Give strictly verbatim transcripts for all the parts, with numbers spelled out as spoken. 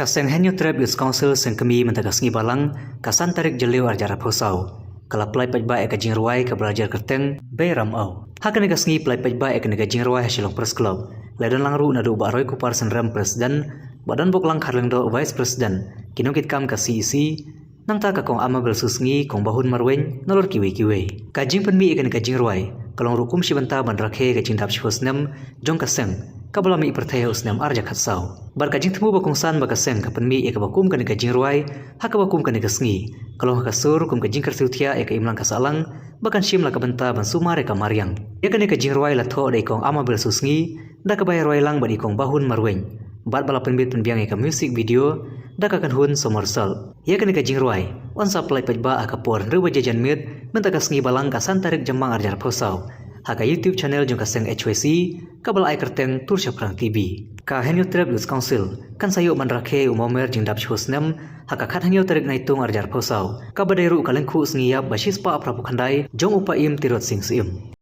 Ka seng Hynñiewtrep Youth Council Seng Kmie mynta ka sngi Balang, ka san tarik Jylliew arhajar arphew saw, ka la pyllait paidbah ïa ka jingrwai kaba la jer kyrteng Bei Ram Aw. Ha kane ka sngi pyllait paidbah ïa kane ka jingrwai ha Shillong Press Club la don lang ruh naduh u Bah Roykupar Synrem, President, Bah Donboklang Kharlyngdoh, Vice President, ki nongkitkam ka C E C, nangta ka Kong Amabel Susngi, Kong Bahun Marwein, nalor kiwei kiwei. Ka jingpynmih ïa kane ka jingrwai ka long ruh kum shi bynta ban rakhe ka jingdap shiphew snem jong ka seng, kaba la mih pyrthei ha u snem arhajar khatsaw. Bad ka jingthmu ba kongsan ba ka seng ka pynmih ïa kaba kum kane ka jingrwai ha kaba kum kane ka sngi, ka long ha ka sur kum ka jingkyrsiew thiah ïa ka imlang ka sahlang, ba kan shim la ka bynta ban sumar ïa ka mariang. Ïa kane ka jingrwai la thoh da i Kong Amabel Susngi, da kaba ïarwai lang bad i Kong Bahun Marwein, bad ba la pynbit pynbiang ïa ka music video da ka kynhun Somersault. Ïa kane ka jingrwai yn sa pyllait paidbah ha ka por hynriew baje janmiet mynta ka sngi Balang, ka san tarik Jymmang arhajar arphew saw, ha ka YouTube channel jong ka seng H Y C, kaba la ai kyrteng Tur Shaphrang T V. Ka Hynñiewtrep Youth Council kan sa ïoh ban rakhe u mawmer jingdap shiphew snem ha ka khathynñiew tarik Naitung arhajar arphew saw, kaba dei ruh ka lyngkhuh sngi ïap ba shispah phra phew khyndai jong u Paiem Tirot Sing Syiem.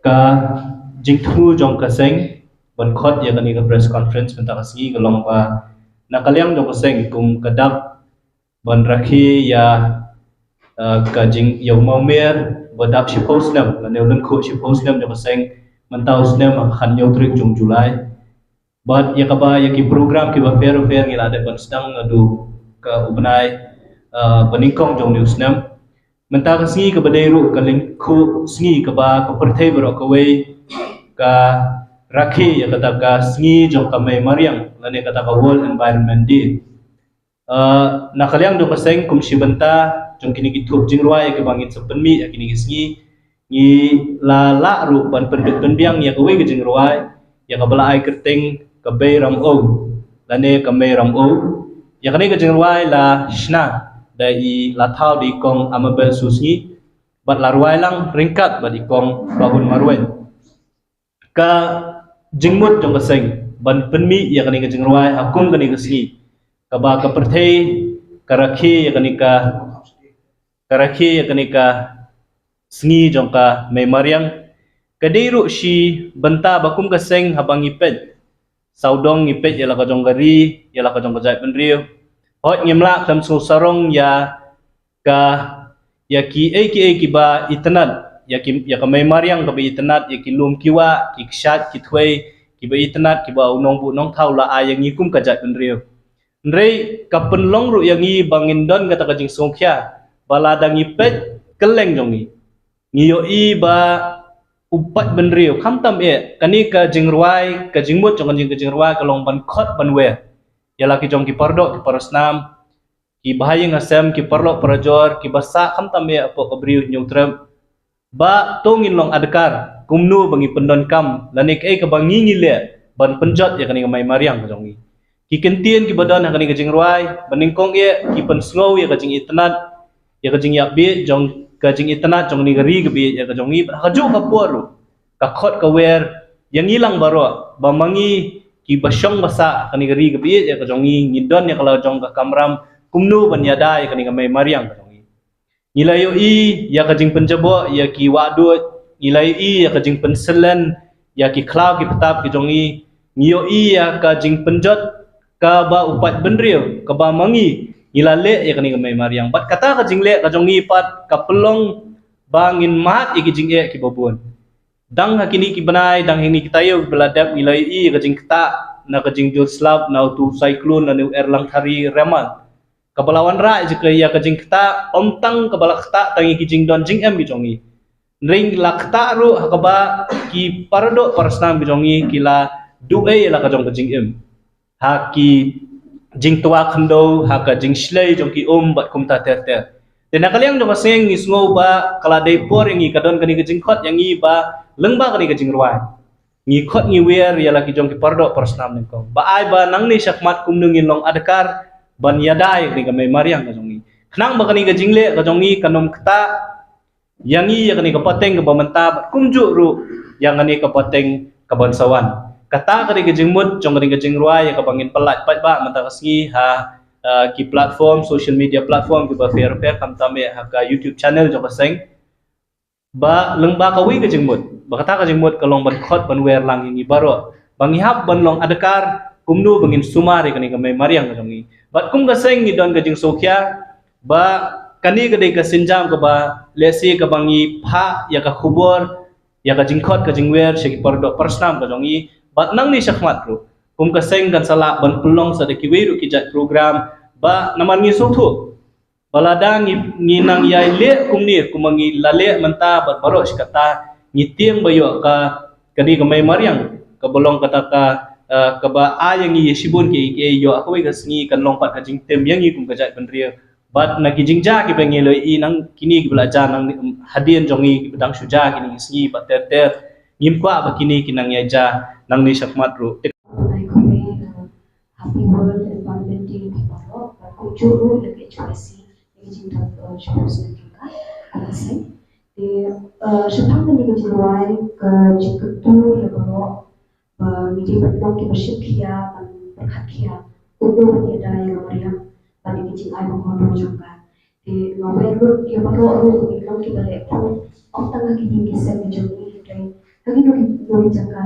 Ka jingthmu jong ka seng ban khot ïa kane ka press conference mynta ka sngi ka long ba na ka liang jong ka seng kum ka dap ban rakhe ïa, eh, ka jing ïa u mawmer ba dap shiphew snem, lane u lyngkhuh shiphew snem jong ka seng mynta u snem ha ka khathynñiew tarik jong July. Bad ïa kaba, ïa ki program kiba pher pher ngi la dep ban sdang naduh ka u bnai, eh, ba nyngkong jong une u snem. Mynta ka sngi kaba dei ruh ka lyngkhuh sngi kaba ka pyrthei baroh kawei ka rakhe ïa kata ka sngi jong ka mei mariang, lane kata ka World Environment Day. Eh, na ka liang jong ka seng kum shi bynta jong kine ki thup jingrwai ïa kiba ngin sa pynmih ïa kine ki sngi, ngi la lah ruh ban pynbit pynbiang ïa kawei ka jingrwai ïa kaba la ai kyrteng ka Bei Ram Aw, lane ka Mei Ram Aw. Ïa kane ka jingrwai la shna da i, la thaw da i Kong Amabel Susngi, bad la rwai lang ryngkat bad i Kong Bahun Marwein. Ka jingmut jong ka seng ban pynmih ïa kane ka jingrwai ha kum kane ka sngi, kaba ka pyrthei ka rakhe ïa kane ka, ka rakhe ïa kane ka sngi jong ka mei mariang, ka dei ruh shi bynta ba kum ka seng haba ngi peit sawdong, ngi peit ïa la ka jong ka ri, ïa la ka jong ka jaitbynriew, hooid ngim lah khlem sngewsarong ïa ka, ïa kiei kiei kiba itynnad, ïa ki, ïa ka mei mariang kaba itynnad, ïa ki lum ki wah, ki kshaid ki thwei kiba itynnad, kiba u nongbuh nongthaw u la ai ïa ngi kum ka jaitbynriew. Hynrei ka pynlong ruh ïa ngi ba ngin don kata ka jingsngewkhia ba lada ngi peit kylleng jong ngi, ngi ïohi ba u paidbynriew, khamtam eh kane ka jingrwai, ka jingmut jong kane ka jingrwai ka long ban khot ban wer ïa la ki jong ki paradoh ki parasnam, ki bahaïing hasem, ki paralok parajor, kiba sah khamtam eh hapoh ka Bri u Hynñiewtrep, ba to ngin long adkar kumno ba ngi pyndonkam lane kaei kaba ngi ngi leh ban pynjot ïa kane ka mei mariang ka jong ngi. Ki kyntien kiba don ha kane ka jingrwai, ba nyngkong eh ki pynsngew ïa ka jingitynnad, ïa ka jingïap bieit jong, ka jingitynnad jong kane ka ri ka bieit ïa ka jong ngi, bad ha kajuh ka por ruh ka khot ka wer ïa ngi lang baroh ba ma ngi kiba shong ba sah ha kane ka ri ka bieit ïa ka jong ngi, ngi don ïa ka la jong ka kamram kumno ban ïada ïa kane ka mei mariang ka jong ngi. Ngi la ïohi ïa ka jingpynjaboh ïa ki wahduid, ngi la ïohi ïa ka jingpynsyllen ïa ki khlaw ki btap ki jong ngi, ngi ïohi ïa ka jingpynjot kaba u paidbynriew, kaba ma ngi ngi la leh ïa kane ka mei mariang. Bad kata ka jingleh ka jong ngi pat ka pynlong ba ngin mad ïa ki jingeh kiba bun. Dang ha kine ki bnai, dang ha kine ki taïew ba la dep, ngi la ïohi ïa ka jingktah na ka jingjur slap na utu u cyclone lane u Erlang Thari Remal, kaba la wanrah ïa ka, ïa ka jingktah, ym tang kaba la ktah tang ïa ki jingdon jingem ki jong ngi, hynrei la ktah ruh ha kaba ki paradoh parasnam ki jong ngi ki la duh ei ïa la ka jong ka jingim ha ki jingtwa khyndew, ha ka jingshlei jong ki um bad kumta ter ter. Te na ka liang jong ka seng ngi sngew ba ka la dei por ïa ngi, ka don kane ka jingkhot ïa ngi ba lyngba kane ka jingrwai ngi khot ngi wer ïa la ki jong ki paradoh parasnam nyngkong, ba ai ba nangne shakhmat kumno ngin long adkar ban ïada ïa kane ka mei mariang ka jong ngi, khnang ba kane ka jingleh ka jong ngi kan ym ktah ïa ngi ïa kane ka pateng kaba mynta, bad kumjuh ruh ïa kane ka pateng kaban sa wan. Kata ka dei ka jingmut jong kane ka jingrwai ïa kaba ngin pyllait paidbah mynta ka sngi ha, eh, ki platform, social media platform kiba pher pher, khamtam eh ha ka YouTube channel jong ka seng. Ba lyngba kawei ka jingmut, ba kata ka jingmut ka long ban khot ban wer lang ïa ngi baroh ba ngi hap ban long adkar kumno ba ngin sumar ïa kane ka mei mariang ka jong ngi. Bad kum ka seng ngi don ka jingsngewkhia ba kane ka dei ka sienjam kaba lehse kaba ngi phah ïa ka khubor, ïa ka jingkhot ka jingwer sha ki paradoh parasnam ka jong ngi. Bad nangne shakhmat ruh kum ka seng kan sa lah ban pynlong sa da kiwei ruh ki jait program ba namar ngi sngewthuh ba lada ngi, ngi nang ïai leh kumne kumba ngi la leh mynta bad baroh shi katta, ngi tieng ba ïoh ka, ka dei ka mei mariang kaba long kata ka, eh, kaba ai ïa ngi ïa shibun ki, ki ïoh ha kawei ka sngi kan long pat ka jingtim ïa ngi kum ka jaitbynriew. Bad na ki jingjia kiba ngi la ïohi nang kine kiba la jia nang hadien jong ngi kiba dang shu jia kine ki sngi bad ter ter, ngim kwah ba kine ki nang ïai jia nangne shakhmat ruh. Ai khublei, uh, Happy World Environment Day ïa phi baroh, bad kumjuh ruh ïa ka H Y C ïa ka jingdon, uh, shiphew snem jong ka, ka seng. Te, uh, shaphang kane ka jingrwai ka jingkyntu ïa baroh ba ngi dei ban long kiba shimkhia ban pyrkhat khia kumno ban ïada ïa ka mariang bad ïa ka jingai ba kordor jong ka. Te nga wer ruh ïa baroh ruh ba ngin long kiba leh pud ym tang ha ki ïing ki sem ki jong ngi hynrei ha kino kino ki jaka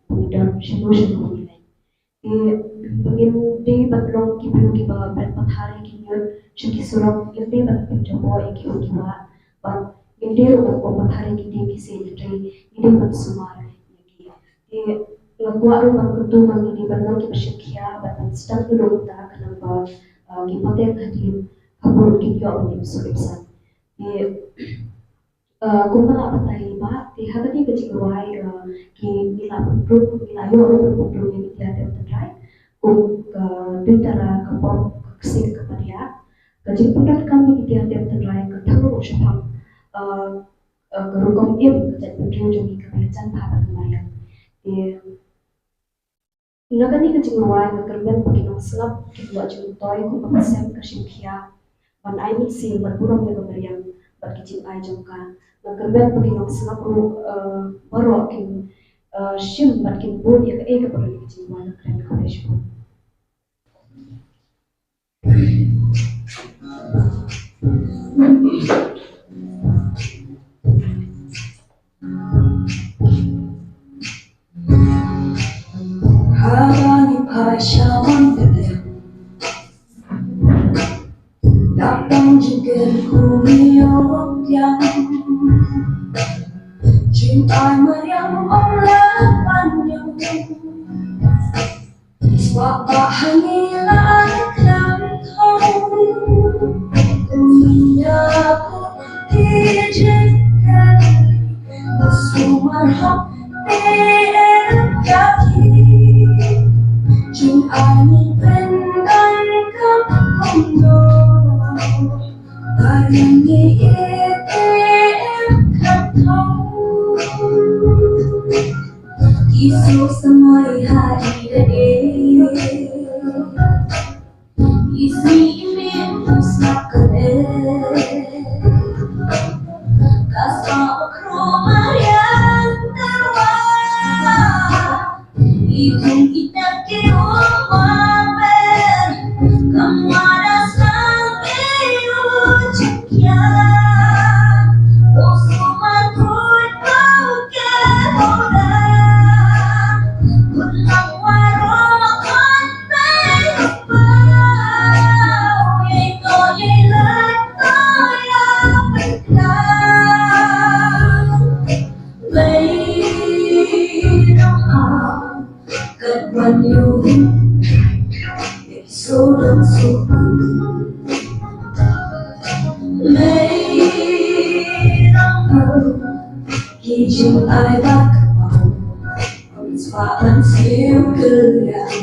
ba ngi don shano shano ba ngi leit. Te ba ngin dei ban long ki briew kiba bret pathar ïa ki ñiut sha ki surok, ngin dei ban pynjaboh ïa ki u ki wah bad ngin dei ruh ban bret pathar ïa ki dieng ki seiñ hynrei ngin dei ban sumar ïa ki. Te nga kwah ruh ban kyntu ba ngi dei ban long kiba shimkhia bad ban sdang ïa ka bynta khnang ba, uh, ki pateng hadien ha bun kin ïoh ban ïap suk ïap san. Te, uh, kumba la batai ba te ha kane ka jingrwai, uh, ki ngi la pynrung, ngi la ïoh ruh ban pynrung ïa ki tiar tep tynrai kum ka duitara, ka pop, ka ksing, ka padiar. Ka jingpyndonkam ïa ki tiar tep tynrai ka thang ruh shaphang, uh, uh, ka rukom im ka jaitbynriew jong ngi kaba ïajan bha bad ka mariang. Te na kane ka jingrwai nga kyrmen ba ki nongsngap kin ïoh jingmyntoi kumba ka sem ka shimkhia ban ai mynsiem bad burom ïa ka mariang bad ki jingai jong ka. Nga kyrmen ba ki nongsngap ruh, eh, baroh kin, eh, shim bad kin bud ïa kaei kaba don ha ka jingrwai. Nga kren khublei shibun. Haba ngi phai sha wan pdeng, dap tang jingker kum ïoh biang. Jingai mariang ym lah ban ïoh. Spah ba ha ngi la khlem thong. Kum ïa ku ki jingkylli, ba sumar hok te em ïa ki. Jingai ngi pyndonkam kumno, ba ïa ngi te em khlem thong. Ki suk samoi ha ïing ha ei. Ki sngi i mih u sngap ka ei. Ka spah u khruh mariang tyrwa. I thung i tep ki um wa pen. Kam wa da slang i u jingkiar. U sumar khuid ba u ke u da. Kun lang wa ro ma kon. Ki jingai bad ka pau, ban spah ban siew kylliang.